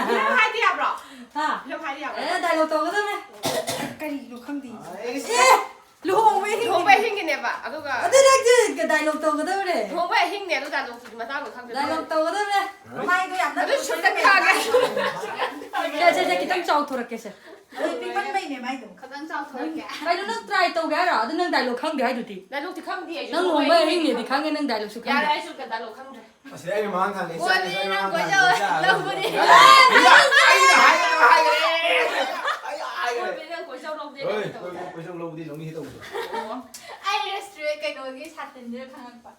ꯐꯤꯂꯝ ꯍꯥꯏꯗꯤ ꯌꯥꯕ꯭ꯔꯣ? ꯍꯥ? ꯐꯤꯂꯝ ꯍꯥꯏꯗꯤ ꯌꯥꯕ꯭ꯔꯣ? ꯑꯦ, ꯗꯥꯏꯂꯣꯛ ꯇꯧꯒꯗꯕꯅꯦ꯫ ꯀꯔꯤꯅꯣ ꯈꯪꯗꯦ꯫ ꯑꯩ ꯑꯦ! ꯂꯨꯍꯣꯡꯕꯩ ꯑꯍꯤꯡ꯫ ꯂꯨꯍꯣꯡꯕꯩ ꯑꯍꯤꯡꯒꯤꯅꯦꯕ, ꯑꯗꯨꯒ ꯑꯗꯨ ꯅꯪꯗꯤ ꯗꯥꯏꯂꯣꯛ ꯇꯧꯒꯗꯕꯅꯦ꯫ ꯂꯨꯍꯣꯡꯕꯩ ꯑꯍꯤꯡꯅꯦ, ꯑꯗꯨ ꯗꯥꯏꯂꯣꯛꯇꯨꯗꯤ ꯃꯇꯥꯡꯗꯣ ꯈꯪꯗꯦ꯫ ꯗꯥꯏꯂꯣꯛ ꯇꯧꯒꯗꯕꯅꯦ꯫ ꯃꯃꯥꯏꯗꯣ ꯌꯥꯝ ꯑꯗꯨ ꯅꯛꯅ ꯁꯨꯠꯇ ꯁꯣꯏꯔꯝꯃꯦ꯫ ꯀꯥꯒꯦ꯫ ꯁꯦ, ꯁꯦ, ꯁꯦ, ꯈꯤꯇꯪ ꯆꯥꯎꯊꯣꯔꯛꯀꯦ ꯁꯦ꯫ ꯑꯗꯨ ꯄꯤꯛꯃꯟꯕꯩꯅꯦ ꯃꯥꯏꯗꯣ꯫ ꯈꯤꯇꯪ ꯆꯥꯎꯊꯣꯔꯛꯀꯦ꯫ ꯀꯩꯅꯣ ꯅꯪ ꯇ꯭ꯔꯥꯏ ꯇꯧꯒꯦ ꯍꯥꯏꯔꯣ? ꯑꯗꯨ ꯅꯪ ꯗꯥꯏꯂꯣꯛ ꯈꯪꯗꯦ ꯍꯥꯏꯗꯨꯗꯤ꯫ ꯗꯥꯏꯂꯣꯛꯇꯤ ꯈꯪꯗꯦ ꯑꯩꯁꯨ꯫ ꯅꯪ ꯂꯨꯍꯣꯡꯕꯩ ꯂꯨꯍꯣꯡꯕꯩ ꯑꯍꯤꯡꯅꯦꯗꯤ ꯈꯪꯉꯦ, ꯅꯪ ꯗꯥꯏꯂꯣꯛꯁꯨ ꯈꯪꯗꯦ꯫ ꯌꯥꯔꯦ, ꯑꯩꯁꯨ ꯗꯥꯏꯂꯣꯛ ꯈꯪꯗ꯭ꯔꯦ꯫ ꯑꯁ, ꯑꯩꯅ ꯃꯃꯥꯡ ꯊꯥꯡꯗ ꯀꯣꯟꯅꯤ ꯏꯆꯥ, ꯏꯆꯥ ꯅꯪ ꯃꯃꯥꯡ ꯊꯥꯡꯗ ꯀꯣꯏꯆꯧ ꯏꯆꯥ ꯂꯧꯕꯅꯤ꯫ ꯑꯩꯅ, ꯑꯩꯅ ꯍꯥꯏꯒ꯭ꯔꯦ, ꯍꯥꯏꯒ꯭ꯔꯦ꯫ ꯑꯩ ꯍꯥꯏꯒ꯭ꯔꯦ꯫ ꯀꯣꯟꯅꯤ ꯅꯪ ꯀꯣꯏꯆꯧ ꯂꯧꯕꯗꯤ ꯍꯣꯏ, ꯀꯩꯅꯣ ꯇꯧꯗꯦ꯫ ꯀꯣꯏꯆꯧ ꯂꯧꯕꯗꯤ ꯂꯧꯅꯤ ꯇꯧꯕꯗꯣ꯫ ꯑꯣ꯫ ꯑꯩ ꯔꯦꯁꯇꯨꯔꯦꯟ ꯀꯩꯅꯣꯒꯤ ꯁꯥꯇꯤꯟꯁꯤꯅ ꯈꯪꯉꯛꯄ꯫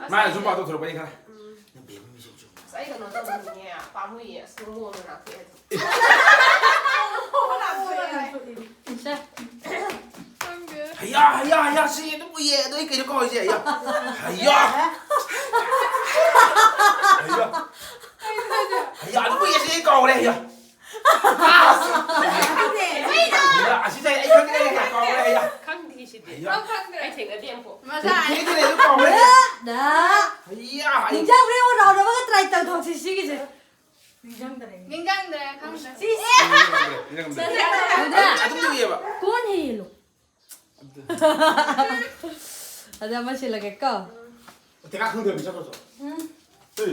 ꯑꯁ, ꯃꯥꯅ ꯁꯨꯝ ꯑꯩ ꯄꯥꯊꯣꯛꯊꯣꯔꯛꯄꯅꯤ ꯈꯔ꯫ ꯎꯝ꯫ ꯅꯪ ꯕꯦꯝꯃ ꯃꯤꯁꯨ ꯁꯨꯝ꯫ ꯑꯁ, ꯑꯩ ꯀꯩꯅꯣ ꯇꯧꯅꯤꯡꯉꯦ, ꯄꯥꯝꯃꯨꯏꯌꯦ, ꯑꯁ, ꯃꯣꯃꯣ ꯑꯃ ꯂꯥꯛꯊꯣꯛꯑꯦ ꯑꯗꯨꯝ꯫ ꯁꯦ꯫ ꯈꯪꯗꯦ꯫ ꯍꯩꯌꯥ, ꯍꯩꯌꯥ, ꯍꯩꯌꯥ, ꯁꯤ ꯑꯗꯨꯝ ꯎꯏꯌꯦ, ꯑꯗꯣ ꯑꯩ ꯀꯩꯅꯣ ꯀꯥꯎꯔꯤꯁꯦ, ꯍꯩꯌꯥ꯫ ꯍꯩꯌꯥ꯫ ꯍꯩꯌꯥ꯫ ꯍꯩꯌꯥ, ꯑꯗꯨꯝ ꯎꯏꯌꯦ, ꯁꯤ ꯑꯩ ꯀꯥꯎꯔꯦ, ꯍꯩꯌꯥ꯫ ꯍꯩꯌꯥ, ꯑꯁꯤ ꯇꯥꯏ, ꯑꯩ ꯈꯪꯗꯦ, ꯍꯩꯌꯥ, ꯀꯥꯎꯔꯦ, ꯍꯩꯌꯥ꯫ ꯈꯪꯗꯦ ꯁꯤꯗꯤ꯫ ꯍꯩꯌꯥ꯫ ꯑꯩ ꯊꯦꯡꯅꯗꯦ ꯑꯃꯨꯛꯐꯥꯎ꯫ ꯃꯁꯥ ꯊꯦꯡꯅꯗꯦ, ꯑꯗꯨ ꯀꯥꯎꯔꯦ, ꯍꯩꯌꯥ꯫ ꯗꯥ꯫ ꯍꯩꯌꯥ, ꯍꯩꯌꯥ꯫ ꯅꯤꯡꯁꯤꯡꯕ꯭ꯔꯥ ꯌꯦꯡꯉꯣ, ꯔꯥꯎꯟ ꯑꯃꯒ ꯇ꯭ꯔꯥꯏ ꯇꯧꯊꯣꯛꯁꯤ ꯁꯤꯒꯤꯁꯦ꯫ ꯅꯤꯡꯁꯤꯡꯗ꯭ꯔꯦ꯫ ꯅꯤꯡꯁꯤꯡꯗ꯭ꯔꯦ, ꯈꯪꯗ꯭ꯔꯦ꯫ ꯁꯤ꯫ ꯅꯤꯡꯁꯤꯡꯗ꯭ꯔꯦ, ꯅꯤꯡꯁꯤꯡꯗ꯭ꯔꯦ꯫ ꯁꯤ꯫ ꯑꯗꯨꯝ ꯎꯏꯌꯦꯕ꯫ ꯀꯣꯟ ꯍꯦꯜꯂꯣ꯫ ꯑꯗ ꯑꯃ ꯁꯤꯜꯂꯒꯦꯀꯣ꯫ ꯇꯦꯀꯥ ꯈꯪꯗꯕꯤ ꯆꯠꯈ꯭ꯔꯣ ꯆꯣ꯫ ꯎꯝ꯫ ꯍꯦ꯫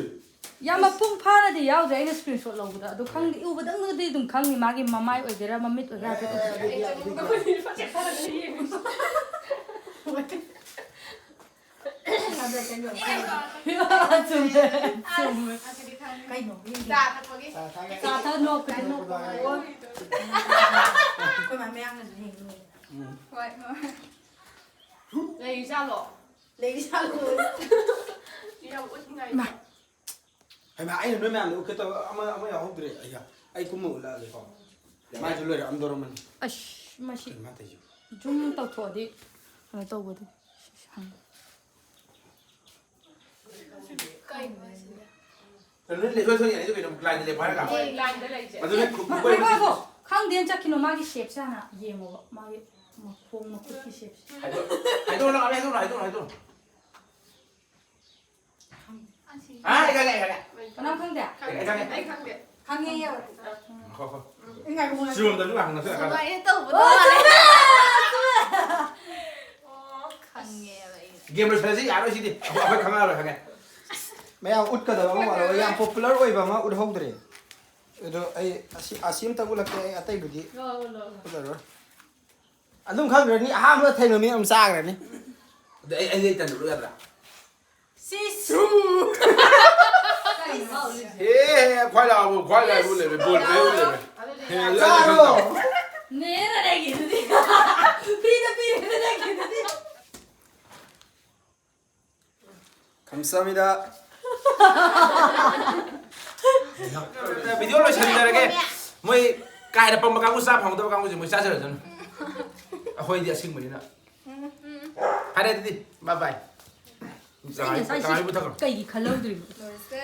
ꯌꯥꯝ ꯃꯄꯨꯡ ꯐꯥꯅꯗꯤ ꯌꯥꯎꯗ꯭ꯔꯦ ꯑꯩꯅ ꯁ꯭ꯀ꯭ꯔꯤꯟ ꯁꯣꯠ ꯂꯧꯕꯗ꯫ ꯑꯗꯣ ꯈꯪꯗꯦ, ꯎꯕꯗꯪꯗꯨꯗꯤ ꯑꯗꯨꯝ ꯈꯪꯅꯤ, ꯃꯥꯒꯤ ꯃꯃꯥꯏ ꯑꯣꯏꯒꯦꯔꯥ, ꯃꯃꯤꯠ ꯑꯣꯏꯒꯦꯔꯥ ꯍꯥꯏꯐꯦꯠ ꯎꯕꯗ꯫ ꯑꯦ, ꯑꯗꯨꯗꯤ, ꯑꯗꯨꯗꯤ꯫ ꯆꯨꯝꯃꯦ, ꯆꯨꯝꯃꯦ꯫ ꯀꯩꯅꯣ? ꯀꯩꯅꯣ? ꯆꯥ ꯊꯛꯄꯒꯤ꯫ ꯆꯥ ꯊꯛꯑꯒ ꯆꯥ ꯊꯛꯑ ꯅꯣꯛꯄꯗꯤ ꯅꯣꯛꯄ꯫ ꯑꯩꯈꯣꯏ ꯃꯥ ꯃꯌꯥꯡꯅꯁꯨ ꯌꯦꯡꯉꯤ꯫ ꯎꯝ꯫ ꯍꯣꯏ, ꯍꯣꯏ꯫ ꯂꯩꯔꯤꯖꯥꯠꯂꯣ? ꯌꯥꯝ ꯎꯠꯅꯤꯡꯉꯥꯏ꯫ ꯍꯩꯃꯥ, ꯑꯩꯅ ꯅꯣꯏ ꯃꯌꯥꯝꯗ ꯎꯠꯀꯦ ꯇꯧꯕ ꯑꯃ, ꯑꯃ ꯌꯥꯎꯍꯧꯗ꯭ꯔꯦ꯫ ꯑꯩꯌꯥ, ꯑꯩ ꯀꯨꯝꯃ ꯎꯠꯂꯛꯑꯒꯦꯀꯣ꯫ ꯃꯥꯏꯁꯨ ꯂꯣꯏꯔꯛꯑꯝꯗꯧꯔꯝꯃꯅꯤ꯫ ꯑꯁ, ꯃꯁꯤ ꯀꯩꯅꯣ ꯃꯥ ꯇꯧꯔꯤꯁꯤꯕꯣ? ꯖꯨꯝ ꯇꯧꯊꯣꯛꯑꯗꯤ ꯀꯩꯅꯣ ꯇꯧꯕꯗꯣ꯫ ꯀꯩꯅꯣ ꯍꯥꯏꯁꯤꯅꯦ? ꯀꯩꯅꯣ ꯂꯦꯞꯊꯣꯛ ꯊꯣꯛ ꯌꯥꯅꯤꯗꯣ ꯀꯩꯅꯣ? ꯕ꯭ꯂꯥꯏꯟꯗ ꯂꯦꯞꯄ ꯍꯥꯏꯔꯒ? ꯍꯣꯏ, ꯕ꯭ꯂꯥꯏꯟꯗ ꯂꯩꯁꯦ꯫ ꯑꯗꯨꯅ ꯈꯨ-, ꯈꯨ-, ꯉꯥꯏꯈꯣ, ꯉꯥꯏꯈꯣ꯫ ꯈꯪꯗꯦꯅ ꯆꯠꯈꯤꯅꯣ, ꯃꯥꯒꯤ ꯁꯦꯞꯁꯦ ꯍꯥꯟꯅ ꯌꯦꯡꯉꯣꯕ, ꯃꯥꯒꯤ ꯃꯈꯣꯡ ꯃꯈꯨꯠꯀꯤ ꯁꯦꯞꯁꯦ꯫ ꯍꯥꯏꯗꯣꯛ-, ꯍꯥꯏꯗꯣꯛꯑꯣ, ꯍꯥꯏꯗꯣꯛꯑꯣ, ꯍꯥꯏꯗꯣꯛꯑꯣ, ꯍꯥꯏꯗꯣꯛꯑꯣ꯫ ꯑꯥ, ꯑꯩ ꯈꯪꯉꯦ, ꯑꯩ ꯈꯪꯉꯦ꯫ ꯀꯅꯥꯝ ꯈꯪꯗꯦ? ꯑꯩ ꯈꯪꯉꯦ꯫ ꯑꯩ ꯈꯪꯗꯦ꯫ ꯈꯪꯉꯦ, ꯌꯧꯔꯦ꯫ ꯍꯣꯏ, ꯍꯣꯏ꯫ ꯑꯩ ꯉꯥꯏꯈꯣ, ꯉꯥꯏꯈꯣ꯫ ꯆꯨꯝꯗꯕꯁꯨ ꯉꯥꯏꯈꯣ, ꯉꯥꯏꯈꯣ꯫ ꯁꯨꯃꯥꯏꯅ ꯇꯧꯕꯗꯣ ꯑꯣ, ꯃꯥꯜꯂꯦ꯫ ꯆꯨꯝꯃꯦ, ꯆꯨꯝꯃꯦ꯫ ꯑꯣ, ꯈꯪꯉꯦꯕ ꯑꯩ꯫ ꯒꯦꯝ ꯂꯣꯏꯁꯤꯜꯂꯁꯤ, ꯌꯥꯔꯣꯏ ꯁꯤꯗꯤ꯫ ꯑꯩꯈꯣꯏ, ꯑꯩꯈꯣꯏ ꯈꯪꯉꯛꯑꯔꯣꯏ, ꯈꯪꯉꯦ꯫ ꯃꯌꯥꯝ ꯎꯠꯀꯗꯕ ꯑꯃ ꯋꯥꯠꯍꯧꯔꯦ꯫ ꯌꯥꯝ ꯄꯣꯄꯨꯂꯔ ꯑꯣꯏꯕ ꯑꯃ ꯎꯠꯍꯧꯗ꯭ꯔꯦ꯫ ꯑꯗꯣ ꯑꯩ ꯑꯁꯤ, ꯑꯁꯤ ꯑꯝꯇ ꯎꯠꯂꯛꯀꯦ, ꯑꯩ ꯑꯇꯩꯕꯨꯗꯤ ꯂꯣ, ꯂꯣ, ꯂꯣ꯫ ꯎꯠꯂꯔꯣꯏ꯫ ꯑꯗꯨꯝ ꯈꯪꯈ꯭ꯔꯅꯤ, ꯑꯍꯥꯟꯕ ꯊꯦꯡꯅꯃꯤ ꯑꯗꯨꯝ ꯆꯥꯈ꯭ꯔꯅꯤ꯫ ꯑꯗ ꯑꯩ, ꯑꯩ, ꯑꯩ ꯇꯟꯗ꯭ꯔꯣ ꯌꯥꯗ꯭ꯔꯥ? ꯁꯤꯁ꯫ ꯀꯩꯅꯣ ꯃꯥ ꯎꯠꯂꯤꯁꯦ? ꯍꯦ, ꯍꯦ, ꯈ꯭ꯋꯥꯏ ꯂꯥꯎꯕ, ꯈ꯭ꯋꯥꯏ ꯂꯥꯎꯕ ꯂꯩꯔꯦ, ꯕꯣꯜ ꯄꯦ ꯂꯩꯔꯦ꯫ ꯍꯦ, ꯆꯥꯔꯣ꯫ ꯂꯩꯔꯦ꯫ ꯅꯦꯅ ꯂꯩꯈꯤꯗꯨꯗꯤ꯫ ꯐ꯭ꯔꯤꯗ ꯄꯤꯔꯦꯅ ꯂꯩꯈꯤꯗꯨꯗꯤ꯫ ꯈꯝꯁꯥꯃꯤꯗ꯫ ꯚꯤꯗꯤꯑꯣ ꯂꯣꯏꯁꯤꯟꯖꯔꯒꯦ꯫ ꯃꯣꯏ ꯀꯥ ꯍꯦꯟꯅ ꯄꯪꯕ ꯀꯥꯡꯕꯨ, ꯆꯥ ꯐꯪꯍꯧꯗꯕ ꯀꯥꯡꯕꯨꯁꯦ ꯃꯣꯏ ꯆꯥꯖꯔꯖꯅꯨ꯫ ꯑꯩꯈꯣꯏꯗꯤ ꯑꯁꯤꯡꯕꯅꯤꯅ꯫ ꯐꯔꯦ ꯑꯗꯨꯗꯤ, bye bye꯫ ꯑꯩ ꯉꯁꯥꯏ ꯁꯤ ꯀꯥꯡꯍꯩ ꯄꯨꯊꯛꯈ꯭ꯔꯣ꯫ ꯀꯩꯒꯤ ꯈꯜꯍꯧꯗ꯭ꯔꯤꯅꯣ? ꯂꯣꯏꯁꯦ꯫